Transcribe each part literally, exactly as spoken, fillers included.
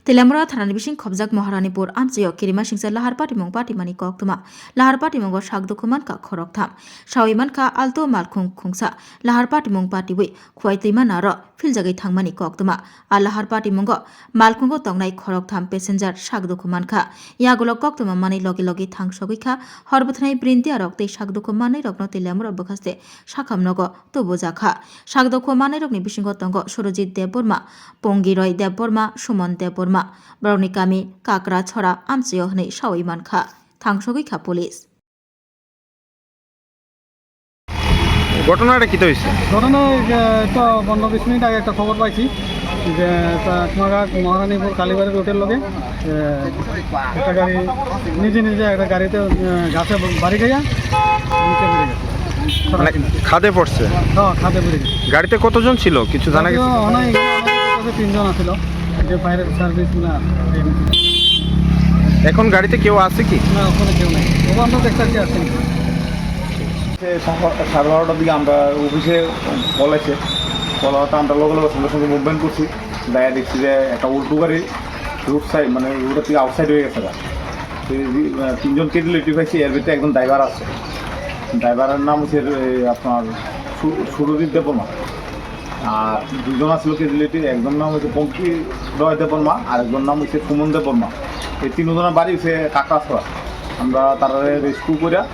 Telemura thanani bising khobjak Maharanipur amchaio kirima singcha lahar patimung patimani koktwma. Lahar patimungo sak dukhu mankha khoroktham. Sawi mankha alto malkhung khungsa. Lahar patimung patiwi Khwai twima naro philjagwi thangmani koktwma. A lahar patimungo malkhungo tongnai khoroktham passenger sak dukhu mankha. Yagulo koktwma manwi logi logi thangsogwi kha. Hor bwthanai brindia rok tei sak dukhu manwi rokno Telemura bwkhaste sakham nogo tubujakha. Sak dukhu manwi rokni bisingo tongo Surojit Debbarma, Pongiroi Debbarma, Suman Debbarma. Borokni kami Kakra Chhora amchaio hwnwi sawi mankha. Thangsogwi kha police. ঘটনাটা কিতা হইছে? ঘটনা এই যে তো পনেরো বিশ মিনিট আগে একটা খবর পাইছি যে তা কুমারঘাট মহারানীপুর কালীবাড়ি রোডের লগে, এ, একটা গাড়ি নিজে নিজে একটা গাড়িতে, এ, গাছে বাড়ি খাইয়া নিচে পড়ে গেছে। মানে খাদে পড়ছে? হ্যাঁ, খাদে পড়ে গেছে। গাড়িতে কতজন ছিল কিছু জানা গেছে? গাড়িতে অনেক, অনেক আছে, তিনজন আছিল, যে ফায়ার সার্ভিস গুলা। এখন গাড়িতে কেউ আছে কি? না, ওখানে কেউ নেই। ও আমরা দেখতে পাচ্ছি আসছে না। সে সকাল সাড়ে বারোটার দিকে আমরা অফিসে কল আছে। কল হওয়াতে আমরা লগে লগে সঙ্গে সঙ্গে মুভমেন্ট করছি। যাইয়া দেখছি যে একটা অল্টো গাড়ি রোড সাইড, মানে, রোডের থেকে আউটসাইড হয়ে গেছে গা। তো এই যে, আহ, তিনজন ক্যাজুয়ালিটি পাইছি, এর ভিতরে একজন ড্রাইভার আছে। ড্রাইভারের নাম হচ্ছে, এ, আপনার সু-, সুরজিৎ দেববর্মা। আর দুজন আছিল ক্যাজুয়ালিটি, একজন নাম হচ্ছে পঙ্কি রয় দেববর্মা, আর একজন নাম হচ্ছে সুমন দেববর্মা। এই তিনজনের বাড়ি হচ্ছে কাকড়াছড়া। আমরা তারারে রেস্কিউ করে, আহ,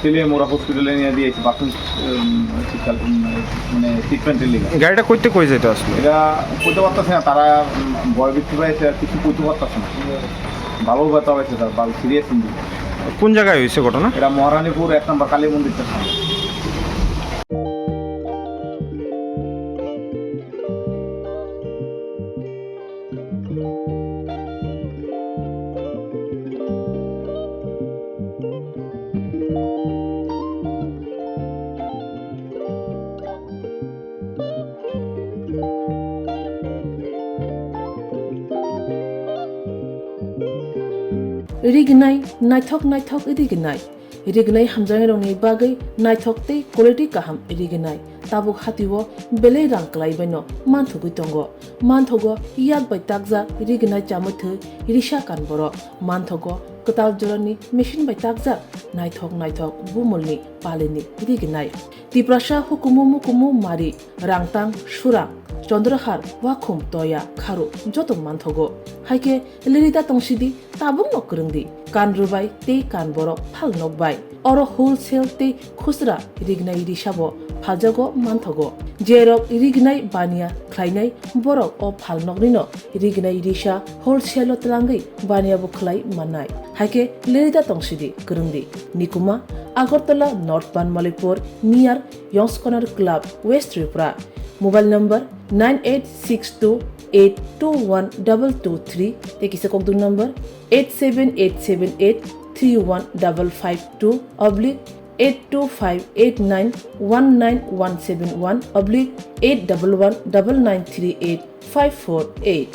তেলিয়ামুড়া হসপিটালে নিয়ে দিয়েছি, প্রাথমিক, উম, চিকিৎসা, উম, মানে, ট্রিটমেন্টের লিগে। গাড়িটা কইতে কই যাইতো আসলে? এটা কইতে পারতেছে না, তারা, উম, ভয়ভীতি পাইছে, আর কিছু কইতে পারতেছে না। ভালো ব্যথা পাইছে তার, ভালো সিরিয়াস ইঞ্জুরি। কোন জায়গায় হয়েছে ঘটনা? এটা মহারানীপুর এক নম্বর কালী মন্দিরটার সামনে। Rignai, naithok naithok rignai. Rignai hamjaknairokni bagwi naithok tei quality kaham rignai. Tabuk hatio belai rang kwlaibaino manthogwi tongo. Manthogo yak bai takjak rignai chamwi thwi risa kan borok. Manthogo kwtal jorani machine bai takjak naithok naithok bumulni palini rignai. Tiprasa hukumu mukumu mari, rangtang, surang, chondrahar, wakhum, toya, kharu joto manthogo. Haikhe lirida tongsidi, tabukno kwrwngdi. Kan rwbai tei kan borok phal nokbai. Oro wholesale tei khusra rignai risabo phaljago manthogo. Jerok rignai baniya khlainai borok o phal noknino rignai risa wholesale o twlangwi baniya bo khlai mannai. Haikhe lirida tongsidi kwrwngdi. Nikuma, Agartala North Banmalipur near Yongs Corner Club, West Tripura. Mobile number nine eight six two eight two one double two three tei kisa kokduk number eight seven eight seven eight three one double five two oblique eight two five eight nine one nine one seven one oblique eight double one double nine three eight five four eight.